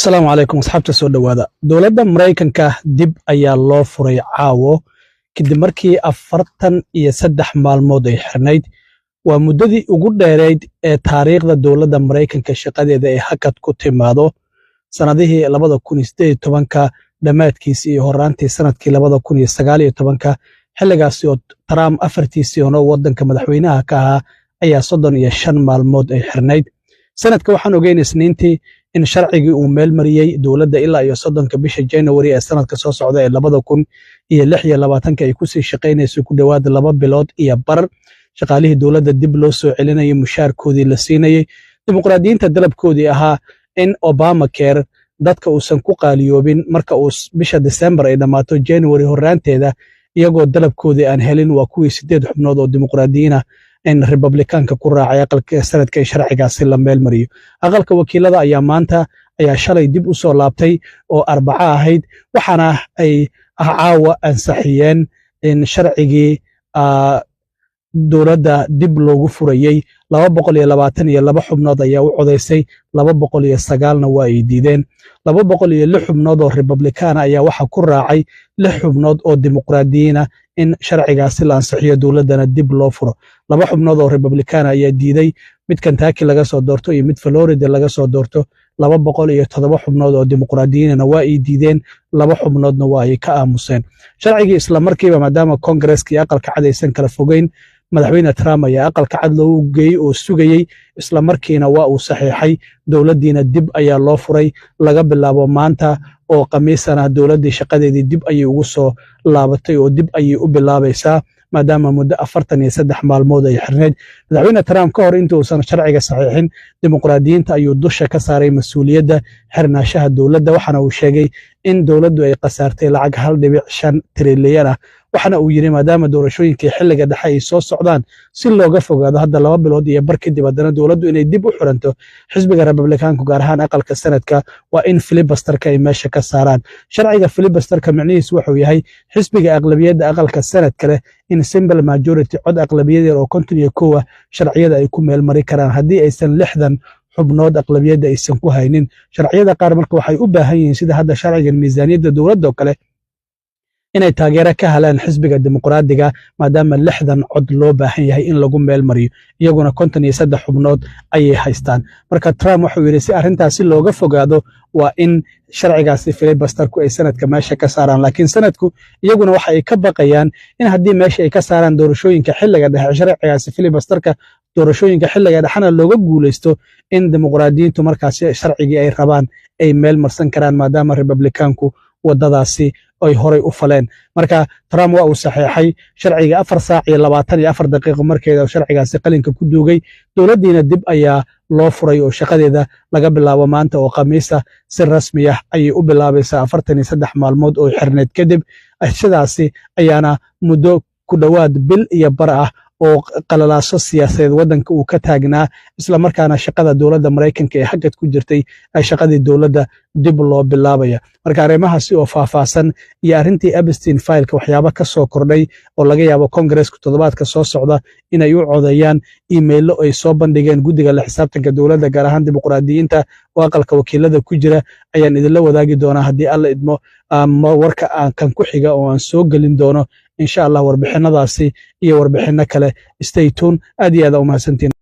Asalaamu calaykum, asxaabta, soo dhowaada. Dowladda Maraykanka dib ayaa loo furay caawo kadib markii 43 maalmood ay xirnayd. Waa muddadii ugu dheerayd ee taariikhda dowladda Maraykanka shaqadeeda ay hakad ku timaado. Sannadihii 2018-ka dhammaadkiisii iyo horraantii sannadkii 2019-ka, xilligaasi oo Trump afartiisii sano waddanka madaxweynaha ka ahaa, ayaa 35 maalmood ay xirnayd. Sanadka waxaan ogeyn Isniintii in sharcigii uu meel mariyey dowladda ilaa iyo 30-ka bisha January ee sanadka soo socda ee 2026-ka ay kusii shaqaynayso, ku dhowaad 2 bilood iyo bar. Shaqaalihii dowladda dib loo soo celinayay, mushaarkoodii la siinayey. Dimuqraadiyiinta dalabkoodii ahaa in Obamacare dadka uusan ku qaaliyoobin marka uu bisha December ay dhammaato, January horraanteeda, iyagoo dalabkoodii aan helin, waa kuwii sideed xubnood oo dimuqraadiyiin ah in Republikaanka ku raacay aqalka sanadka in sharcigaasi la meel mariyo. Aqalka Wakiilada ayaa maanta, ayaa shalay dib u soo laabtay oo Arbaco ahayd, waxaana ay caawa ansaxiyeen in sharcigii dowladda dib loogu furayey. 222 xubnood ayaa u codaysay, 209-na waa ay diideen. 206 xubnood oo Republikaana ayaa waxaa ku raacay lix xubnood oo dimuqraadiyiina in sharcigaasi la ansixiyo, dowladdana dib loo furo. Laba xubnood oo Republikaana ayaa diiday, mid Kentucky laga soo doorto iyo mid Florida laga soo doorto. 207 xubnood oo dimuqraadiyiinana waa ay diideen, laba xubnoodna waa ay ka aamuseen. Sharcigii isla markiiba, maadaama Kongareska iyo Aqalka Cad aysan kala fogeyn, Madaxweyne Trump ayaa Aqalka Cad loogu geeyey oo sugayey. Isla markiina waa uu saxiixay, dowladdiina dib ayaa loo furay. Laga bilaabo maanta oo Khamiisana dowladdii shaqadeedii dib ayay ugu soo laabatay oo dib ayay u bilaabaysaa, maadaama muddo 43 maalmood ay xirneyd. Madaxweyne Trump ka hor intuusan sharciga saxiixin, dimuqraadiyiinta ayuu dusha ka saaray mas-uuliyadda xirnaashaha dowladda, waxaana uu sheegay in dowladdu ay khasaartay lacag 1.5 trilyan ah. Waxaana uu yidhi, maadaama doorashooyinkii xilliga dhexe ay soo socdaan, si looga fogaado hadda 2 bilood iyo bar kadib haddana dowladdu inay dib u xiranto, xisbiga Republikaanku, gaar ahaan aqalka Sanadka, waa in filibusterka ay meesha ka saaraan. Sharciga filibusterka micnihiisu wuxuu yahay xisbiga aqlabiyadda aqalka Sanadka leh in simple majority, cod aqlabiyad yar oo 51 ah, sharciyada ay ku meel mari karaan haddii aysan 60 xubnood aqlabiyadda aysan ku haynin. Sharciyada qaar marka waxay u baahan yihiin, sida hadda sharcigan miisaaniyadda dowladda oo kale, inay taageero ka helaan xisbiga Dimuqraadiga, maadaama 60 cod loo baahan yahay in lagu meel mariyo, iyaguna 53 xubnood ayay haystaan. Marka Trump wuxuu yidhi, si arrintaasi looga fogaado, waa in sharcigaasi filibusterku ay Sanadka meesha ka saaraan. Laakiin Sanadku iyaguna waxa ay ka baqayaan in haddii meesha ay ka saaraan doorashooyinka xilliga dhexe sharcigaasi filibusterka, doorashooyinka xilliga dhexena looga guulaysto, in dimuqraadiyiintu markaasi sharcigii ay rabaan ay meel marsan karaan, maadaama Republikaanku waddadaasi ay horay u faleen. Marka Trump waa uu saxeexay sharciga 4 saac iyo 24 daqiiqo markeeda sharcigaasi qalinka ku duugay. Dowladdiina dib ayaa loo furay oo shaqadeeda laga bilaabo maanta oo Khamiisa si rasmi ah ayay u bilaabaysaa, 43 maalmood oo xirneed kadib. Sidaasi ayaana muddo ku dhowaad bil iyo bar ah oo qalalaaso siyaasadeed waddanka uu ka taagnaa, isla markaana shaqada dowladda Maraykanka ee hakad ku jirtay, shaqadii dowladda dib loo bilaabaya. Marka arrimahaasi oo faahfaahsan iyo arrintii Epstein fileka waxyaabo ka soo kordhay oo laga yaabo Kongareesku toddobaadka soo socda inay u codeeyaan, iimaylo ay soo bandhigeen guddiga la xisaabtanka dowladda, gaar ahaan dimuqraadiyiinta oo aqalka Wakiilada ku jira, ayaan idinla wadaagi doonaa haddii Alla idmo warka aan kan ku xiga oo aan soo gelin doono, insha Allah, warbixinadaasi iyo warbixinno kale. Stay tuned. Aad iyo aad u mahadsantiin.